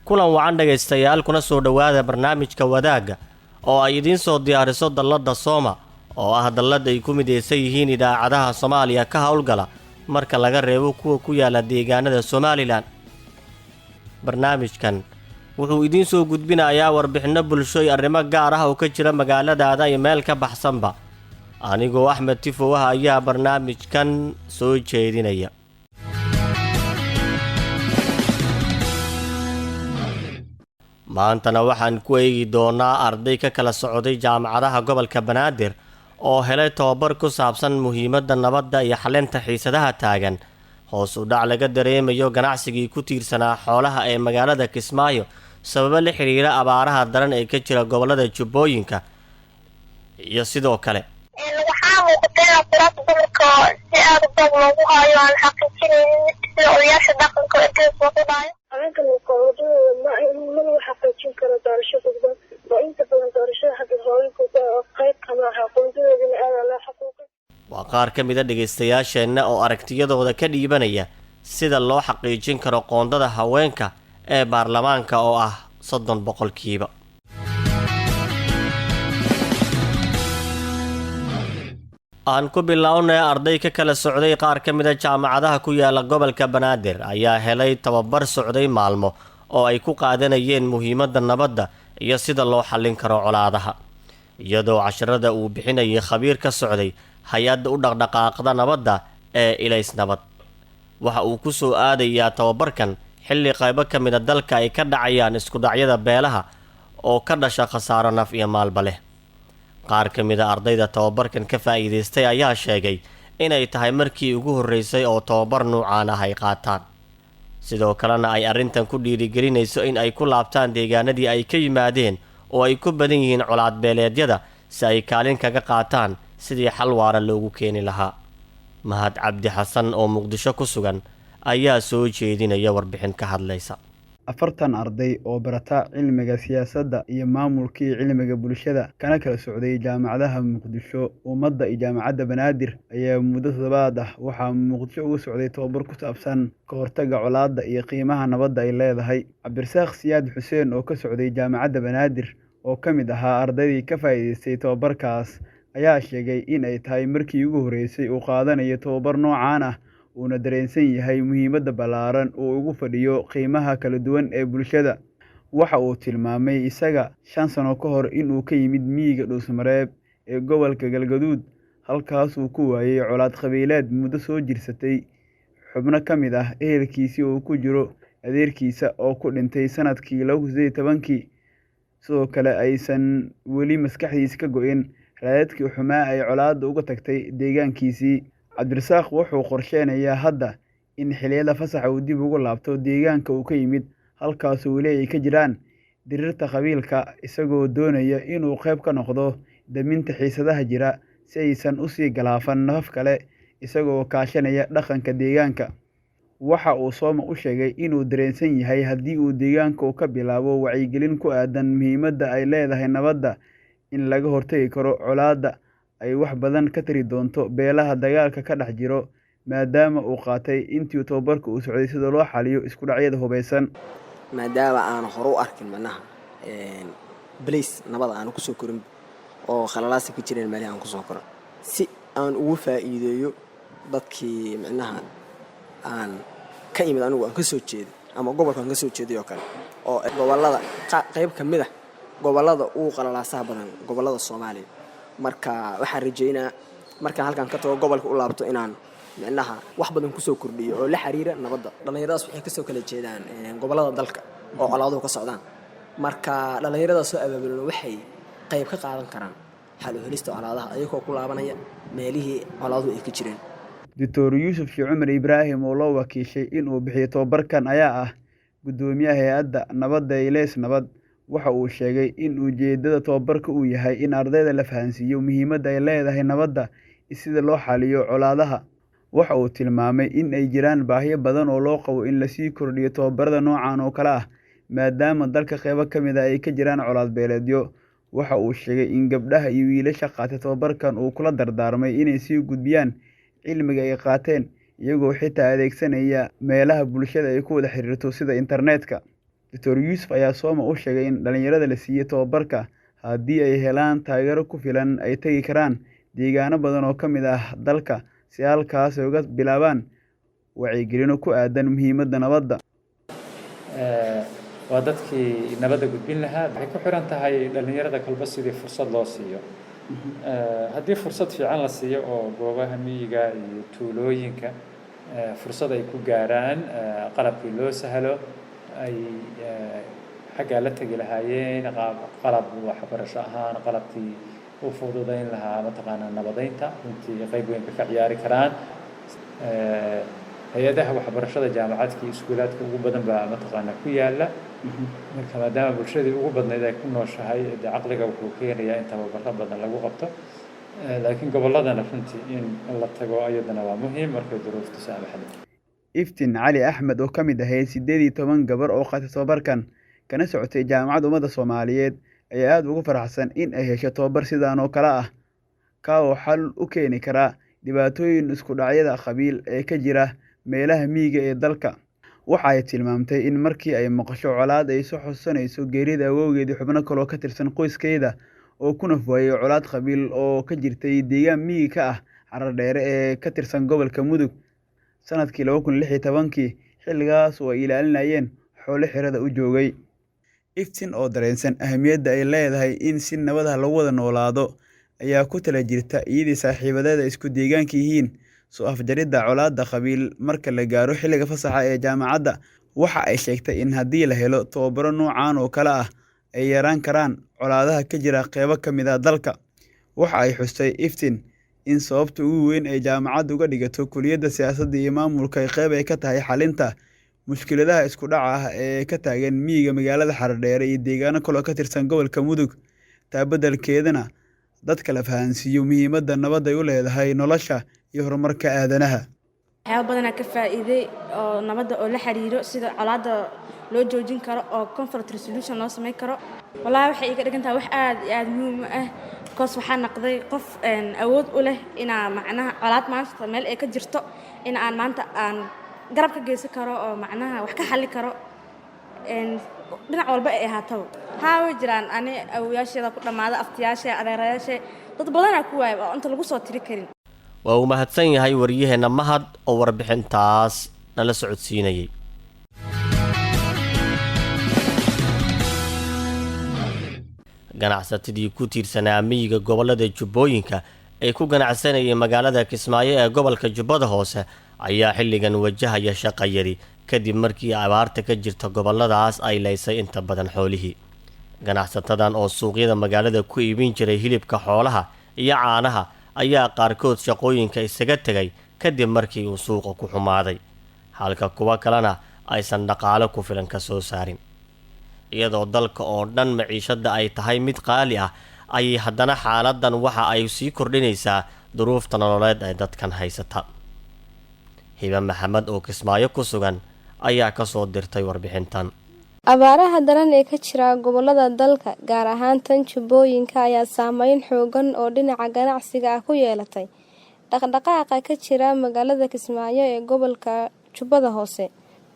Kulan wacan dhegaystayaal, kuna soo dhowaada barnaamijka Wadaagga oo ay idiin soo diyaariso dalladda Sooma, oo ah dallad ay ku midaysan yihiin idaacadaha Soomaaliya ka howlgala marka laga reebo kuwa ku yaala deegaanada Somaliland. Barnaamijkan wuxuu idiin soo gudbinayaa warbixinno bulsho iyo arrimo gaar ah oo ka jira magaaladaada iyo meel ka baxsanba. Anigoo Axmed Tifow ah ayaa barnaamijkan soo jeedinaya. Maantana waxaan ku eegi doonaa arday ka kala socday jaamacadaha gobolka Banaadir oo helay tababar ku saabsan muhiimadda nabadda iyo xalinta xiisadaha taagan, hoos u dhac laga dareemayo ganacsigii ku tiirsanaa xoolaha ee magaalada Kismaayo sababo la xiriira abaaraha daran ee ka jira gobolada Jubbooyinka, iyo sidoo kale Waxaa muuqata inaa kuraasta dumarka si aada u badan loogu haayo, aan xaqiijinaynin sida odayaasha dhaqanka ee gees loogu dhaayo. Haweenka muqaawadadooda ma lagu xaqiijin karo doorasho gudban oo inta badan doorashada hadda haweenku qayb kama aha, aqoontadoodana aada loo xaquuqay. Waa qaar ka mid a dhegaystayaasheenna oo aragtiyadooda ka dhiibanaya sida loo xaqiijin karo qoondada haweenka ee baarlamaanka oo ah 30%. Aan ku bilownay, arday ka kala socday qaar ka mid a jaamacadaha ku yaala gobolka Banaadir ayaa helay tababar socday maalmo oo ay ku qaadanayeen muhiimadda nabadda iyo sida loo xallin karo colaadaha, iyadoo casharada uu bixinayay khabiir ka socday hay-adda u dhaqdhaqaaqda nabadda ee Ilays Nabad. Waxa uu ku soo aadayaa tababarkan xilli qaybo ka mid a dalka ay ka dhacayaan iskudhacyada beelaha oo ka dhasha khasaaro naf iyo maalba leh. Qaar ka mid a ardayda tababarkan ka faa'iidaystay ayaa sheegay inay tahay markii ugu horreysay oo tababar nuucaan ah ay qaataan, sidoo kalena ay arrintan ku dhiirigelinayso in ay ku laabtaan deegaanadii ay ka yimaadeen oo ay ku badan yihiin colaad beeleedyada, si ay kaalin kaga qaataan sidii xal waara loogu keeni lahaa. Mahad Cabdi Xasan oo Muqdisho ku sugan ayaa soo jeedinaya warbixin ka hadlaysa. 40 arday oo barata cilmiga siyaasadda iyo maamulka iyo cilmiga bulshada, kana kala socday jaamacadaha Muqdisho, Ummadda iyo Jaamacadda Banaadir, ayaa muddo toddobaad ah waxaa Muqdisho uga socday tababar ku saabsan ka hortagga colaadda iyo qiimaha nabadda ay leedahay. Cabdirasaaq Siyaad Xuseen oo ka socday Jaamacadda Banaadir oo ka mid ahaa ardaydii ka faa'iidaystay tababarkaas ayaa sheegay in ay tahay markii ugu horreysay uu qaadanayo tababar noocaan ah, uuna dareensan yahay muhiimadda ballaaran uu ugu fadhiyo qiimaha kala duwan ee bulshada. Waxa uu tilmaamay isaga 5 sano ka hor in uu ka yimid miyiga Dhuusmareeb ee gobolka Galgaduud, halkaasuu ku waayay colaad qabiileed muddo soo jirsatay xubno ka mid ah ehelkiisii oo ku jiro adeerkiisa oo ku dhintay sanadkii 2018-kii. Sidoo kale aysan weli maskaxdiisa ka go'in raadadkii xumaa ay colaadda uga tagtay deegaankiisii. Cabdirasaaq wuxuu qorsheynayaa hadda in xilliyada fasaxa uu dib ugu laabto deegaanka uu ka yimid, halkaasoo weli ay ka jiraan dirirta qabiilka, isagoo doonaya inuu qayb ka noqdo daminta xiisadaha jira si aysan u sii galaafan nafaf kale, isagoo kaashanaya dhaqanka deegaanka. Waxa uu Sooma u sheegay inuu dareensan yahay haddii uu deegaanka ka bilaabo wacyigelin ku aaddan muhiimadda ay leedahay nabadda in laga hortagi karo colaadda, ay wax badan ka tari doonto beelaha dagaalka ka dhex jiro, maadaama uu qaatay intii tababarka uu socday sida loo xaliyo isku dhacyada hubaysan. Maadaama aan hore u arkin macnaha balays nabada aanu kusoo korin oo khalalaasa ka jireen meelihii aan kusoo korin, si aan ugu faa'iideeyo dadkii micnaha aan ka imid, anigu aan ka soo jeeday ama gobolka aan ka soo jeeday oo kale, oo gobollada qayb ka mid ah gobollada ugu qalalaasaha badan gobollada Soomaaliya. Marka waxaan rajeynaa markaan halkan ka tago gobolka u laabto inaan micnaha wax badan kusoo kordhiyo oo la xiriira nabadda. Dhallinyaradaas waxay kasoo kala jeedaan gobollada dalka oo colaaduhu ka socdaan. Marka dhallinyaradaas soo abaabulan waxay qayb ka qaadan karaan xal u helista colaadaha, ayagoo ku laabanaya meelihii colaaduhu ay ka jireen. Doctor Yuusuf Sheekh Cumar Ibraahim oo loo wakiishay in uu bixiyo tababarkan ayaa ah guddoomiyaha hay-adda nabadda Ilays Nabad. Waxa uu sheegay in ujeeddada tababarka uu yahay in ardayda la fahansiiyo muhiimadda ay leedahay nabadda iyo sida loo xaliyo colaadaha. Waxa uu tilmaamay in ay jiraan baahiyo badan oo loo qabo in lasii kordhiyo tababarada noocan oo kale ah, maadaama dalka qaybo ka mid ah ay ka jiraan colaad beeleedyo. Waxa uu sheegay in gabdhaha iyo wiilasha qaatay tababarkan uu kula dardaarmay inay sii gudbiyaan cilmiga ay qaateen, iyagoo xitaa adeegsanaya meelaha bulshada ay ku wada xiriirto sida internetka. Doctor Yuusuf ayaa Soma u sheegay in dhalinyarada la siiyey tababarka haddii ay helaan taageero ku filan ay tagi karaan deegaano badan oo ka mid ah dalka si halkaas ay uga bilaabaan wacyigelino ku aadan muhiimadda nabadda. Waa dadkii nabadda gudbin lahaa. Waxay ku xiran tahay dhallinyarada kalba sidii fursad loo siiyo. Haddii fursad fiican la siiyo oo goobaha miyiga iyo tuulooyinka fursad ay ku gaaraan, qalabkii loo sahlo, ay xaggaa la tegi lahaayeen, qaab qalab waxbarasho ahaan, qalabkii u fududayn lahaa mataqaanaa nabadeynta, runtii qayb weyn bay ka ciyaari karaan. Hay-adaha waxbarashada, jaamacadka iyo iskuulaadka ugu badan baa mataqaanaa ku yaala. Marka maadaama bulshadii ugu badnayd ay ku nooshahay, dee caqliga wuxuu keenayaa in tababaro badan lagu qabto. Laakiin gobolladana runtii in la tago ayadana waa muhiim markay duruuftu saamaxdo. Iftiin Cali Axmed oo ka mid ahayd 18 gabar oo qaatay tababarkan kana socotay Jaamacadda Ummadda Soomaaliyeed ayaa aad ugu faraxsan in ay hesho tababar sidan oo kale ah, ka oo xal u keeni kara dhibaatooyin isku dhacyada qabiil ee ka jira meelaha miyiga ee dalka. Waxa ay tilmaamtay in markii ay maqasho colaad ay soo xusuusanayso geerida awowgeed iyo xubno kale oo ka tirsan qoyskeeda oo ku naf waayay colaad qabiil oo ka jirtay deegaan miyi ka ah Carardheere ee ka tirsan gobolka Mudug sanadkii 2016-kii, xilligaas oo ay ilaalinayeen xoolo xerada u joogay. Iftiin oo dareensan ahmiyadda ay leedahay in si nabad ah lagu wada noolaado ayaa ku tala jirta iyadii saaxiibadeed ay isku deegaanka yihiin soo afjaridda colaadda qabiil marka la gaaro xilliga fasaxa ee jaamacadda. Waxa ay sheegtay in haddii la helo tababaro noocan oo kale ah ay yaraan karaan colaadaha ka jira qeybo ka mid ah dalka. Waxa ay xustay Iftiin in sababta ugu weyn ay jaamacaddu uga dhigato kulliyadda siyaasadda iyo maamulka ay qayb ay ka tahay xalinta mushkiladaha isku dhaca ah ee ka taagan miyiga magaalada Xaradheere iyo deegaano kale oo ka tirsan gobolka Mudug, taa beddelkeedana dadka la fahansiiyo muhiimadda nabadda ay u leedahay nolosha iyo horumarka aadanaha. Waxyaaba badanaa ka faa'iiday oo nabadda oo la xiriiro, sida colaadda loo joojin karo oo conflict resolution loo samayn karo. Wallaahi waxay iga dhigan tahay wax aad iyo aad muhiim u ah, because waxaa naqday qof awood u leh inaa macnaha colaad maanta meel ay ka jirto in aan maanta aan garab ka geysan karo oo macnaha wax ka xalli karo, dhinac walba ay ahaataba. Haa, way jiraan. Ani awowayaasheeda ku dhammaada, aftiyaashe, adeerayaashe, dad badanaa ku waaya oo inta lagu soo tiri karin. Waa uu mahadsan yahay waryaheenna Mahad oo warbixintaas nala socodsiinayay. Ganacsatadii ku tiirsanaa miyiga gobollada Jubbooyinka ee ku ganacsanayay magaalada Kismaayo ee gobolka Jubbada Hoose ayaa xilligan wajahaya shaqayari kadib markii abaarta ka jirta gobolladaas ay leysay inta badan xoolihii. Ganacsatadan oo suuqyada magaalada ku iibin jiray hilibka xoolaha iyo caanaha ayaa qaarkood shaqooyinka isaga tegay kadib markii uu suuqa ku xumaaday, halka kuwo kalena aysan dhaqaale ku filan ka soo saarin. Iyadoo dalka oo dhan maciishada ay tahay mid qaali ah ayay haddana xaaladan waxa ay sii kordhinaysaa duruufta nololeed ee dadkan haysata. Hibe Maxamed oo Kismaayo ku sugan ayaa kasoo dirtay warbixintan. Abaaraha daran ee ka jira gobolada dalka, gaar ahaan tan Jubbooyinka, ayaa saameyn xoogan oo dhinaca ganacsiga ah ku yeelatay dhaqdhaqaaqa ka jira magaalada Kismaayo ee gobolka Jubbada Hoose,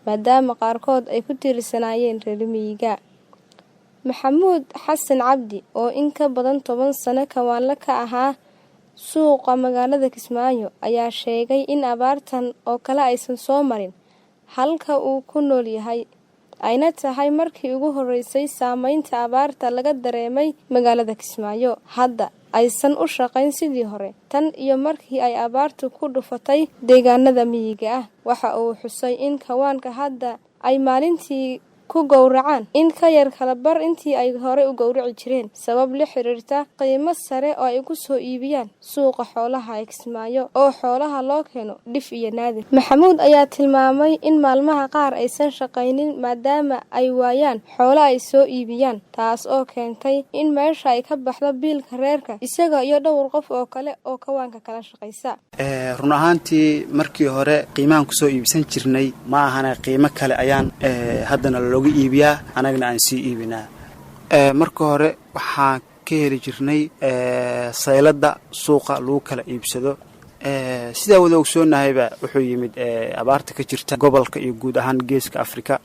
maadaama qaarkood ay ku tiirsanaayeen reer miyiga. Maxamuud Xasan Cabdi oo in ka badan 10 sano kawaanle ka ahaa suuqa magaalada Kismaayo ayaa sheegay in abaartan oo kale aysan soo marin halka uu ku nool yahay, ayna tahay markii ugu horeysay saameynta abaarta laga dareemay magaalada Kismaayo. Hadda aysan u shaqayn sidii hore tan iyo markii ay abaartu ku dhufatay deegaanada miyiga ah. Waxa uu xusay in kawaanka hadda ay maalintii ku gowracaan in ka yar kala bar intii ay horey u gowraci jireen, sabab la xiriirta qiimo sare oo ay ku soo iibiyaan suuqa xoolaha ee Kismaayo oo xoolaha loo keeno dhif iyo naadir. Maxamuud ayaa tilmaamay in maalmaha qaar aysan shaqaynin maadaama ay waayaan xoolo ay soo iibiyaan, taas oo keentay in meesha ay ka baxdo biilka reerka isaga iyo dhowr qof oo kale oo kawaanka kala shaqaysa. Run ahaantii markii hore qiimahan kusoo iibsan jirnay ma ahana qiimo kale ayaan haddana looga iibiyaa, anagana aan sii iibinaa. Marka hore waxaan ka heli jirnay sayladda suuqa lagu kala iibsado. Sidaa wada ogsoonnahayba, wuxuu yimid abaarta ka jirta gobolka iyo guud ahaan Geeska Afrika.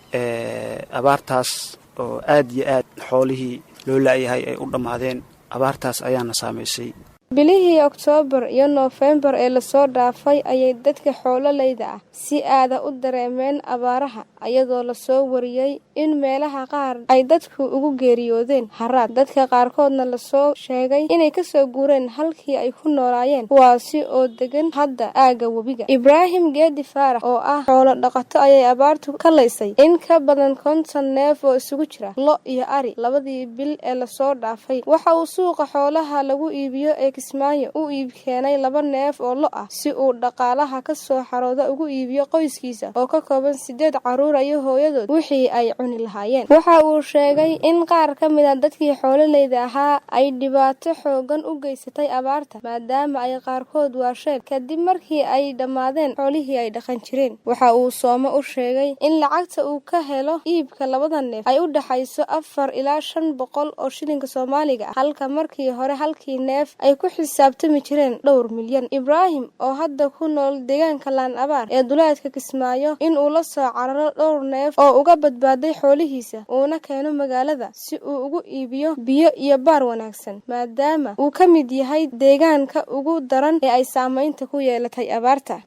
Abaartaas oo aad iyo aad xoolihii loo la'yahay ay u dhammaadeen, abaartaas ayaana saamaysay. Bilihii Oktoobar iyo Noofembar ee lasoo dhaafay ayay dadka xoololeyda ah si aada u dareemeen abaaraha, iyadoo lasoo wariyey in meelaha qaar ay dadku ugu geeriyoodeen haraad, dadka qaarkoodna lasoo sheegay inay kasoo guureen halkii ay ku noolaayeen, kuwaasi oo degan hadda aagga webiga. Ibraahim Geedi Faarax oo ah xoolo dhaqato ayay abaartu ka laysay in ka badan 50 neef oo isugu jira lo iyo ari 2dii bil ee lasoo dhaafay. Waxa uu suuqa xoolaha lagu iibiyo ee Kismaayo u iib keenay 2 neef oo lo ah si uu dhaqaalaha ka soo xarooda ugu iibiyo qoyskiisa oo ka kooban 8 carruur iyo hooyadood wixii ay cuni lahaayeen. Waxa uu sheegay in qaar ka mid a dadkii xoololeyda ahaa ay dhibaato xoogan u geysatay abaarta, maadaama ay qaarkood waasheen kadib markii ay dhammaadeen xoolihii ay dhaqan jireen. Waxa uu Soome u sheegay in lacagta uu ka helo iibka labada neef ay u dhaxayso 4 ilaa 500 oo shilinka Soomaaliga ah, halka markii hore halkii neef ay ku xisaabtami jireen dhowr milyan. Ibraahim oo hadda ku nool deegaanka Laan Abaar ee duleedka Kismaayo, in uu la soo cararo dhowr neef oo uga badbaaday xoolihiisa uuna keeno magaalada si uu ugu iibiyo biyo iyo baar wanaagsan, maadaama uu ka mid yahay deegaanka ugu daran ee ay saameynta ku yeelatay abaarta.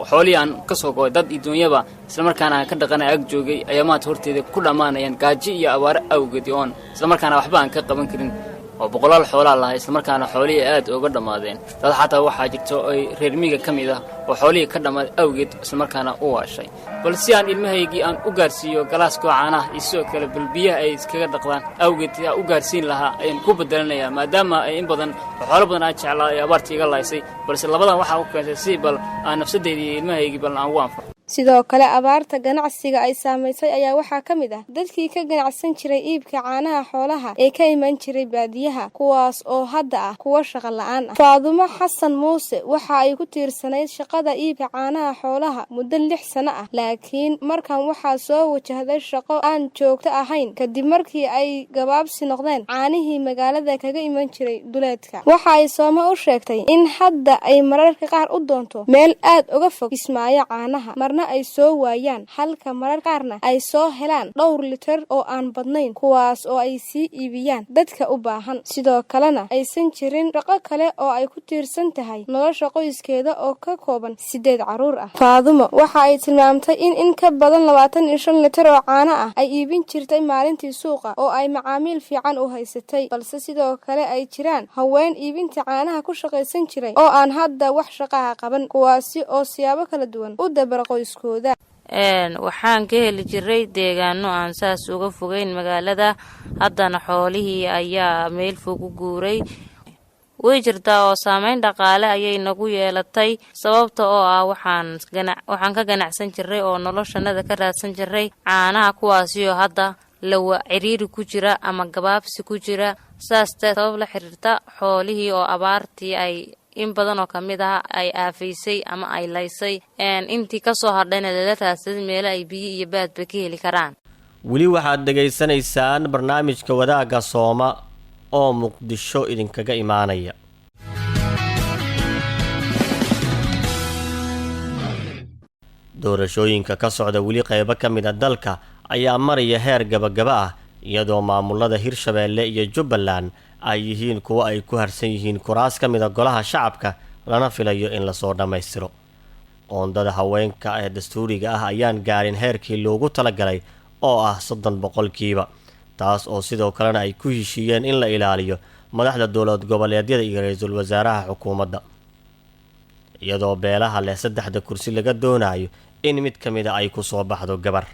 Xoolihii aan ka soo go'ay dad iyo dunyaba, islamarkaana aan ka dhaqanay ag joogay, ayaa maanta horteeda ku dhammaanayaan gaajo iyo abaaro awgeed, oon islamarkaana waxba aan ka qaban karin, oo boqolaal xoolaa lahay, islamarkaana xoolihii aad uga dhammaadeen. Dad xataa waxaa jirto ay reer miyiga ka mid ah oo xoolihii ka dhammaaday awgeed islamarkaana u waashay. Bal si aan ilmahaygii aan u gaarsiiyo galaaskoo caanaha iyo sidoo kale bal biyaha ay iskaga dhaqdaan awgeed u gaarsiin lahaa ayaan ku bedelanayaa, maadaama ay in badan oo xoolo badan aan jeclaa ay abaarta iga laysay. Balse labadan waxaa u keentay si bal aan nafsadayda iyo ilmahaygii bal aan ugu anfaco. Sidoo kale, abaarta ganacsiga ay saamaysay ayaa waxaa ka mid ah dadkii ka ganacsan jiray iibka caanaha xoolaha ee ka iman jiray baadiyaha, kuwaas oo hadda ah kuwo shaqo la'aan ah. Faadumo Xasan Muuse waxa ay ku tiirsanayd shaqada iibka caanaha xoolaha muddo 6 sano ah, laakiin markan waxaa soo wajahday shaqo aan joogto ahayn kadib markii ay gabaabsi noqdeen caanihii magaalada kaga iman jiray duleedka. Waxa ay Soome u sheegtay in hadda ay mararka qaar u doonto meel aad uga fog Kismaayo caanaha, marna ay soo waayaan, halka marar qaarna ay soo helaan dhowr litir oo aan badnayn, kuwaas oo ay sii iibiyaan dadka u baahan. Sidoo kalena aysan jirin shaqo kale oo ay ku tiirsan tahay nolosha qoyskeeda oo ka kooban 8 carruur ah. Faadumo waxa ay tilmaamtay in in ka badan 25 litir oo caano ah ay iibin jirtay maalintii suuqa oo ay macaamiil fiican u haysatay, balse sidoo kale ay jiraan haween iibinta caanaha ku shaqaysan jiray oo aan hadda wax shaqaha qaban, kuwaasi oo siyaabo kala duwan u dabara qoyskooda. Waxaan ka heli jiray deegaano aan saas uga fogeyn magaalada. Haddana xoolihii ayaa meel fog u guuray. Way jirtaa oo saameyn dhaqaale ayay nagu yeelatay, sababta oo ah waxaan ka ganacsan jiray oo noloshanada ka raadsan jiray caanaha, kuwaasioo hadda lawa ciriiri ku jira ama gabaabsi ku jira, saas sabab la xiriirta xoolihii oo abaartii ay in badan oo kamid ah ay aafaysay ama ay laysay, intii kasoo hadhayna lala raadsaday meelo ay biyo iyo baadba ka heli karaan. Weli waxaad dhegaysanaysaan barnaamijka Wadaagga Sooma oo Muqdisho idinkaga imaanaya. Doorashooyinka ka socda weli qaybo ka mid a dalka ayaa maraya heer gabagaba ah, iyadoo maamulada Hirshabeelle iyo Jubbaland ay yihiin kuwo ay ku harsan yihiin kuraas ka mid a golaha shacabka, lana filayo in lasoo dhammaystiro. Qoondada haweenka ee dastuuriga ah ayaan gaarin heerkii loogu talagalay oo ah 30%, taas oo sidoo kalena ay ku heshiiyeen in la ilaaliyo madaxda dowlad goboleedyada iyo ra-iisul wasaaraha xukuumadda, iyadoo beelaha leh saddexda kursi laga doonayo in mid ka mid a ay kusoo baxdo gabar.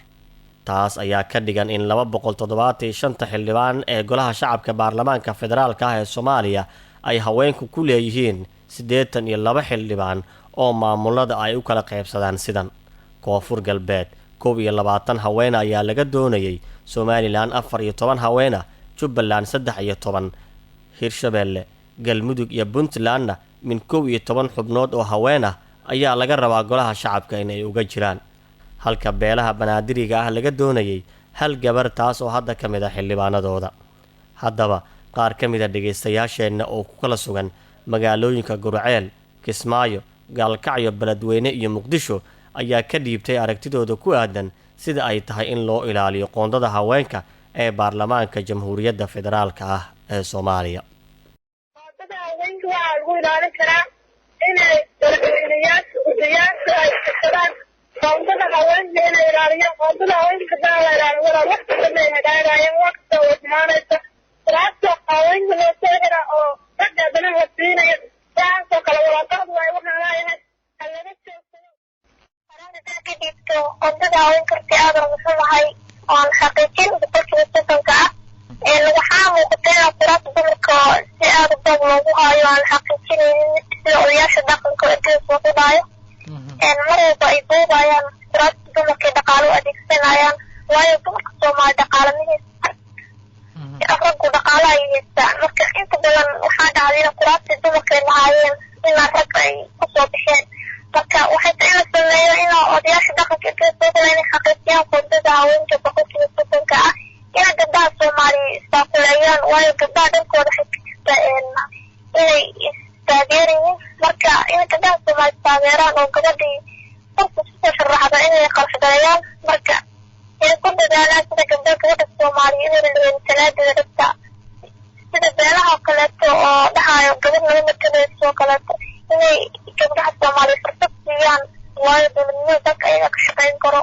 Taas ayaa ka dhigan in 275-ta xildhibaan ee golaha shacabka baarlamaanka federaalka ah ee Soomaaliya ay haweenku ku leeyihiin 82 xildhibaan, oo maamulada ay u kala qaybsadaan sidan: Koonfur Galbeed 21 haweena ayaa laga doonayay, Somalilan 14 haweena, Jubbaland 13, Hirshabeelle, Galmudug iyo Puntlandna min 11 xubnood oo haween ah ayaa laga rabaa golaha shacabka inay uga jiraan, halka beelaha banaadiriga ah laga doonayay hal gabar, taas oo hadda ka mid ah xildhibaanadooda. Haddaba, qaar ka mid a dhegaystayaasheenna oo ku kala sugan magaalooyinka Gurceel, Kismaayo, Gaalkacyo, Beledweyne iyo Muqdisho ayaa ka dhiibtay aragtidooda ku aadan sida ay tahay in loo ilaaliyo qoondada haweenka ee baarlamaanka Jamhuuriyadda Federaalka ah ee Soomaaliya. Qoondada haweenka waxaa lagu ilaalin karaa inay madaxweynayaasha, gudayaasha ay kasadaan qoondada haweenka, inay ilaaliyaan qoondada haweenka. Haddaan la ilaalin, walaal, wax kasta may hagaagayaan, wax kasta way xumaanaysa. Kuraasta haweenka loo soo xiraa oo ragga haddana la siinayo, waxaasoo kale walaaqaad waayo. Waxaan leeyahay ha laga joogsado. Hadaa ka dhiibto qoondada haweenka, runtii aad ugu xumahay oon xaqiijin 30% ah. Waxaa muuqata in kuraasta dumarka si aada u boob loogu hayo, aan xaqiijinaynin sida odayaasha dhaqanka oo ergada soo xudaayo. Mar walba ay boobayaan kuraasta dumarka ay dhaqaalo u adeegsanayaan, waayo dumarka Soomaali dhaqaale ma haystaan, raggu dhaqaalo ay haystaan. Marka inta badan waxaa dhacday in kuraastii dumarka ay lahaayeen inaa rag ay kusoo baxeen. Marka waxay tahay in la sameeyo in odayaasha dhaqanka ergada soo xudaya inay xaqiijiyaan qoondada haweenka 30% ah, inay gabdhaha Soomaali istaakuleeyaan, waayo gabdhaha dhankooda waxay ka jirtaa inay istaageerayiin. Marka inay gabdhaha Soomaali istaageeraan oo gabadhii qofka kusoo sharaxda inay qarashgareeyaan. Marka inay ku dadaalaan sida gabdha gabadha Soomaaliya inay la talaadeeda dhabta, sida beelaha oo kaleeto oo dhahayo gabadh nala matalayso oo kaleeto, inay gabdhaha Soomaaliya fursad siiyaan, waayo dowladnimada dalka ayaga ka shaqeyn karo,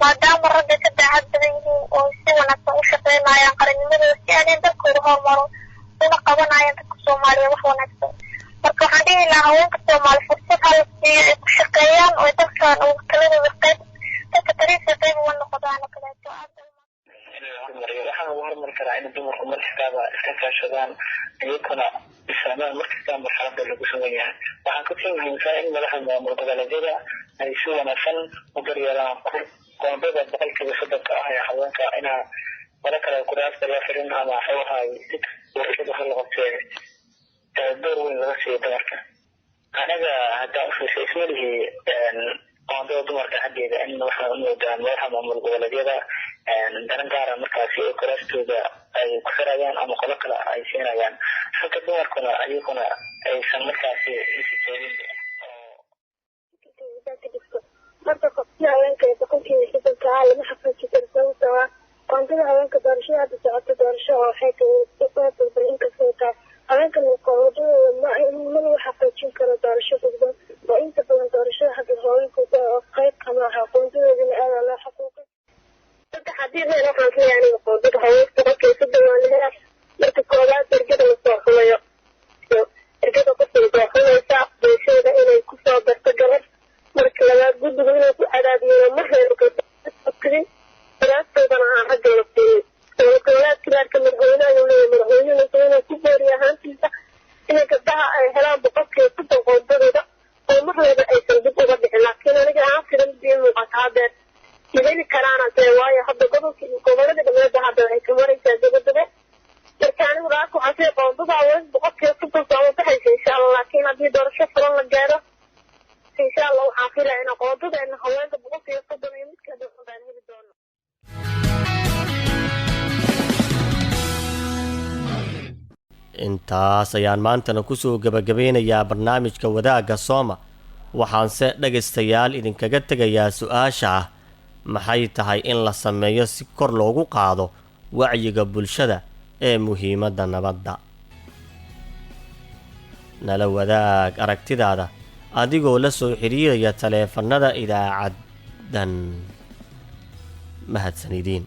maadaama ragga ka daacad badan yihiin oo si wanaagsan u shaqeynayaan qarannimadooda, si aanay dalkooda horumaro una qabanayaan dadka Soomaaliya wax wanaagsan. Marka waxaan dhihi lahaa haweenka Soomaali fursad hala siiyo ay ku shaqeeyaan oo dalkan ugu taladooda qayb dadka tariisa qayb uga noqdaan oo kaleeto. In la horumariyo waxaa lagu horumari karaa in dumarku mar kastaaba iska kaashadaan, iyakuna isfahmaan mar kasta marxaladda lagu sugan yahay. Waxaa kasii muhiimsan in madaxda maamul goboleedyada ay si wanaagsan u daryeelaan qoondada 30% ah ee haweenka, inaa maro kale kuraasta loo xirin ama waxahay si doorashada ha la qabtee door weyn laga siiyo dumarka. Anaga haddaa ufiirsa ismalihii qoondada dumarka xaggeeda in waxaa umoodaa madaxa maamul goboleedyada daran gaara markaasi ee kuraastooda ay ku xirayaan ama qolo kale ay siinayaan, halka dumarkuna ayaguna aysan markaasi isitoogin. Marka qoondada haweenka ee 30% ah lama xaqiijin karo, sababtoo ah qoondada haweenka doorashada hadda socoto doorasho oo waxay tahay dadban, inkastoo tahay haweenka qoondadooda ma lagu xaqiijin karo doorasho dadban, oo inta badan doorashada hadda haweenku qayb kama aha, qoondadoodana aada loo xaquuqay. Saddex haddii meel waxaan ka yahay aniga qoondada haweenka 30% waa la helaa. Marka koowaad ergada lasoo xulayo, ergada qofka soo xulaysa bulshada inay kusoo darto gabar. Marka labaad guddigu inay ku cadaadiyo ma reebo gabdhaha, kuraastoodana aan ragga la siinin. Dowlad goboleedka gaarka madaxweynaha uu leeyahay, madaxweynuhu inuu ku booriyo ahaantiisa inay gabdhaha ay helaan 30% qoondadooda oo marnaba aysan dib uga dhicin. Laakiin aniga ahaan sida mid ii muuqata hadeer ma heli karaana dee, waayo hadda gobolka gobolada dhameeda hadda waxay ka maraysaa gabagabo. Marka anigu laaka waxaan sii qoondada haweenka 30% sooma baxaysa insha Allah, laakiin haddii doorasho furan la gaaro insha Allah waxaan filaya in qoondadeena haweenka 30% iyo midka baan heli doono. Intaas ayaan maantana kusoo gebagabeynayaa barnaamijka Wadaagga Sooma. Waxaanse dhegaystayaal idinkaga tegayaa su-aasha ah: maxay tahay in la sameeyo si kor loogu qaado wacyiga bulshada ee muhiimadda nabadda? Nala wadaag aragtidaada adigoo la soo xiriiraya taleefanada idaacaddan. Mahadsanidin.